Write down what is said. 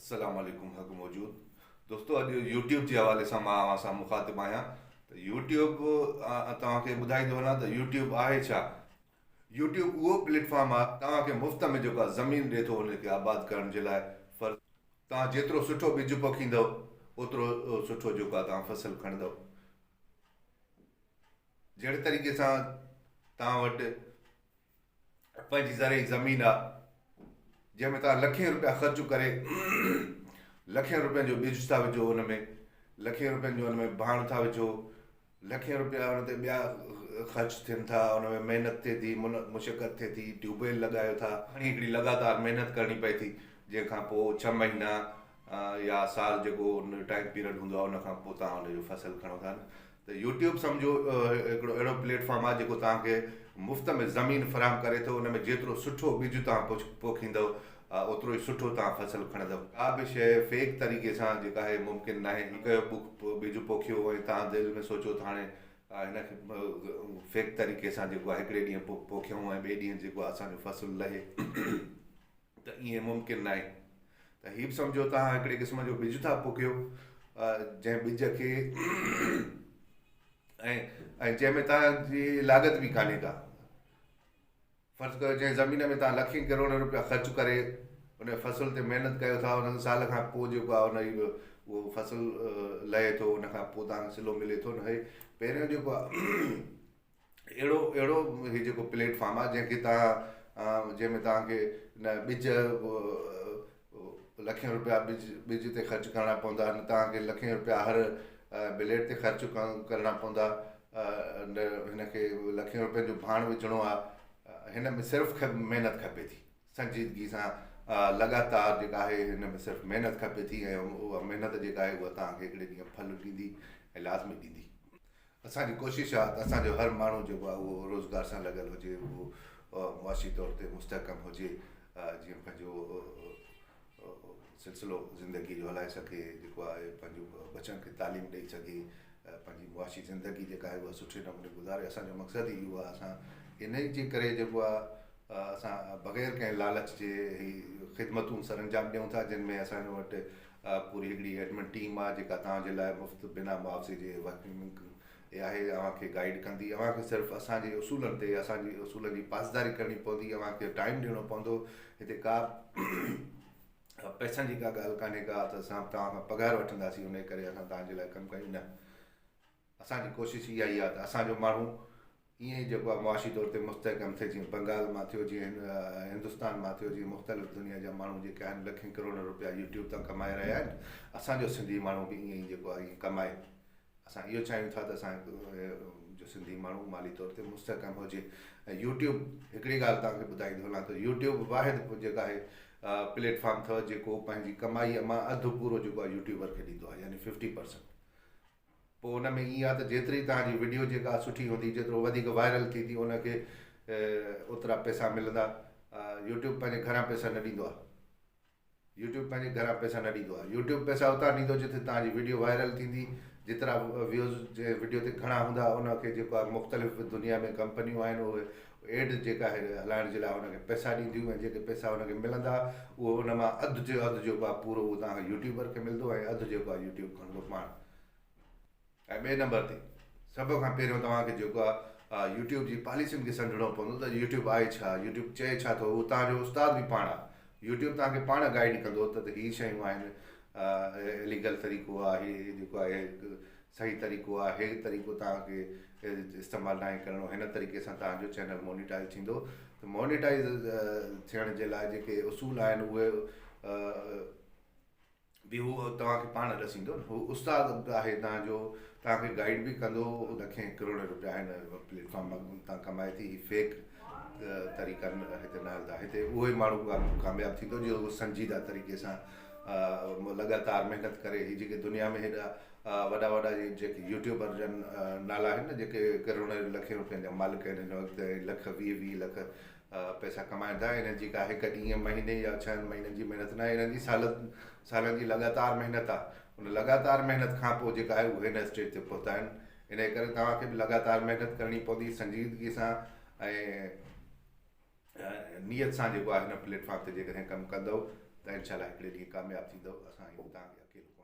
السلام عليڪم حق موجود دوستو اڄ يوٽيوب جي حوالي سان مان اوهان سان مخاطب آهيان ته يوٽيوب توهان کي ٻڌائيندو هلان ته يوٽيوب آهي ڇا؟ يوٽيوب اهو پليٽ فارم آهي توهان کي مفت ۾ جيڪو آهي زمين ڏي ٿو ان کي آباد ڪرڻ جي لاء فرض توهان جيترو سٺو ٻج پوکيندؤ اوترو سٺو جيڪو آهي توهان فصل کڻندؤ جهڙي طريقي سان توهان وٽ پنهنجي زرعي زمين آ جنهن ۾ توهان لکين روپيا خرچ ڪري لکين روپين جو ٻج ٿا وجهو ان ۾ لکين روپين جو ان ۾ ڀاڻ ٿا وجهو لکين روپيا ان تي ٻيا خرچ ٿين ٿا ان ۾ محنت ٿئي ٿي مشقت ٿئي ٿي ٽيوب ويل لڳايو ٿا کڻي هڪڙي لڳاتار محنت ڪرڻي پئي ٿي جنهن کان پوء ڇهه مهينا يا سال جيڪو ان جو ٽائيم پيريڊ هوندو آهي ان کان پوء توهان ان جو فصل کڻو ٿا نه ته يوٽيوب سمجهو هڪڙو اهڙو پليٽ فارم آهي جيڪو توهان کي مفت ۾ زمين فراهم ڪري ٿو ان ۾ جيترو سٺو ٻج توهان پوکيندؤ اوترو ئي سٺو توهان فصل کڻندؤ. ڪا به شيء فيڪ طريقي سان جيڪا آهي ممڪن ناهي. هي ڪيو ٻج پوکيو ۽ توهان دل ۾ سوچيو ته هاڻي هن کي فيڪ طريقي سان جيڪو آهي هڪڙي ڏينهن پوکيون ۽ ٻئي ڏينهن جيڪو آهي اسان جو فصل لهي. ته ائين ممڪن ناهي ته هي به سمجهو توهان هڪڙي قسم جو ٻج ٿا پوکيو جنهن ٻج کي ۽ ۽ جنهن ۾ توهان جي لاڳت به ڪانهي ڪا فرض ڪيو جنهن زمين ۾ توهان لکين ڪروڙين روپيا خرچ ڪري ان فصل تي محنت ڪيو ٿا ان سال کان پوء جيڪو آهي ان جي اهو فصل لهي ٿو ان کان پوء توهان کي سلو ملي ٿو نه هي پهريون جيڪو آهي اهڙو اهڙو هي جيڪو پليٽ فارم آهي جنهن کي توهان جنهن ۾ توهان کي نه ٻج لکين روپيا ٻج ٻج تي خرچ ڪرڻا پوندا نه توهان کي لکين روپيا هر بليڊ تي خرچ ڪرڻا پوندا نه هن کي لکين روپين جو ڀاڻ وجهڻو آهي هن ۾ صرف محنت کپي ٿي سنجيدگي سان لڳاتار جيڪا آهي هن ۾ صرف محنت کپي ٿي ۽ اها محنت جيڪا آهي اها توهان کي هڪڙي ڏينهن ڦل ڏيندي ۽ لازمي ڏيندي. اسان جي ڪوشش آهي ته اسان جو هر ماڻهو جيڪو آهي اهو روزگار سان لڳل هجي اهو معاشي طور تي مستحڪم هجي جيئن پنهنجو سلسلو زندگي جو هلائي سگهي جيڪو آهي پنهنجو ٻچن کي تعليم ڏئي سگهي پنهنجي معاشي زندگي جيڪا آهي اها سٺي نموني گذاري اسان جو مقصد ئي اهو آهي اسان ان جي ڪري جيڪو آهي اسان بغير ڪنهن لالچ جي هي خدمتون سر انجام ڏيون ٿا جن ۾ اسان وٽ پوري هڪڙي ايڊمن ٽيم آهي جيڪا توهان جي لاء مفت بنا معاوضي جي ورڪنگ آهي اوهان کي گائيڊ ڪندي اوهان کي صرف اسان جي اصولن تي اسان جي اصولن جي پاسداري ڪرڻي پوندي اوهان کي ٽائيم ڏيڻو پوندو هتي ڪا پئسن جي ڪا ڳالهه ڪانهي ڪا ته اسان توهان کان پگهار وٺنداسين ان ڪري اسان توهان جي لاء ڪم ڪيون نه اسان جي ڪوشش اها ئي آهي ته اسان جو ماڻهو ائين ئي جيڪو آهي معاشي طور تي مستحڪم ٿئي جيئن بنگال مان ٿيو جيئن هندستان مان ٿيو جيئن مختلف دنيا جا ماڻهو جيڪي آهن لکين ڪروڙين روپيا يوٽيوب تان ڪمائي رهيا آهن اسان جو سنڌي ماڻهو به ائين ئي جيڪو آهي ائين ڪمائي اسان اهو چاهيون ٿا ته اسان جو سنڌي ماڻهو مالي طور تي مستحڪم هجي ۽ يوٽيوب هڪڙي ڳالهه توهان کي ٻڌائيندو هلان ته يوٽيوب واحد جيڪا آهي پليٽ فارم اٿو جيڪو پنهنجي ڪمائي مان اڌ پورو جيڪو آهي يوٽيوبر کي ڏيندو آهي يعني ففٽي پرسنٽ پوء ان ۾ ائين آهي ته جيتري توهان جي وڊيو جيڪا سٺي هوندي جيترو وڌيڪ وائرل ٿيندي ان کي اوترا پئسا ملندا يوٽيوب پنهنجي گهران پئسا نه ڏيندو آهي يوٽيوب پنهنجي گهران پئسا نه ڏيندو آهي يوٽيوب پئسا اتان ڏيندو جتي توهان جي وڊيو وائرل ٿيندي جيترا ويوز جي وڊيو تي گهڻا هوندا ان کي جيڪو آهي مختلف دنيا ۾ ڪمپنيون آهن اهي ايڊ جيڪا آهي هلائڻ جي لاء ان کي پئسا ڏينديون ۽ جيڪي پئسا ان کي ملندا اهو ان مان اڌ جو اڌ جيڪو آهي پورو اهو توهان کي يوٽيوبر کي ملندو ۽ اڌ جيڪو آهي يوٽيوب کڻندو پاڻ ۽ ٻئي نمبر تي سڀ کان پهريون توهان کي جيڪو آهي يوٽيوب جي پاليسين کي سمجهڻو پوندو ته يوٽيوب آهي ڇا يوٽيوب چئي ڇا ٿو اهو توهان جو استاد به پاڻ آهي يوٽيوب توهان کي پاڻ گائيڊ ڪندو ته هي شيون آهن اليگل طريقو آهي جيڪو آهي صحيح طريقو آهي هي طريقو توهان کي استعمال ناهي ڪرڻو هن طريقي سان توهان جو چينل مونيٽائز ٿيندو ته مونيٽائز ٿيڻ جي لاء جيڪي اصول آهن اهي به هو توهان کي پاڻ ڏسيندو هو استاد به آهي توهان جو توهان کي گائيڊ به ڪندو لکين ڪروڙين روپيا هن پليٽ فارم تان ڪمائي ٿي هي فيڪ طريقا هتي نه هلندا هتي اهو ئي ماڻهو ڪامياب ٿيندو جو سنجيده طريقي سان لڳاتار محنت ڪري هي جيڪي دنيا ۾ هيڏا وڏا وڏا جيڪي يوٽيوبر جا نالا آهن نه جيڪي ڪروڙين لکين روپين جا مالڪ آهن هن وقت لک ويهه ويهه لک پئسا ڪمائن ٿا انهن جي ڪا هڪ ڏينهن مهيني يا ڇهن مهينن جي محنت ناهي انهن جي سالن سالن جي لڳاتار محنت آهي ان لڳاتار محنت کان پوء جيڪا آهي اهي هن اسٽيج تي پهتا آهن ان ڪري توهان کي به لڳاتار محنت ڪرڻي پوندي سنجيدگي سان ۽ نيت سان جيڪو آهي هن پليٽ فارم تي جيڪڏهن ڪم ڪندؤ ته انشاء الله هڪڙي ڏينهن ڪامياب ٿيندؤ. اسان توهان کي اڪيلو ڪونه.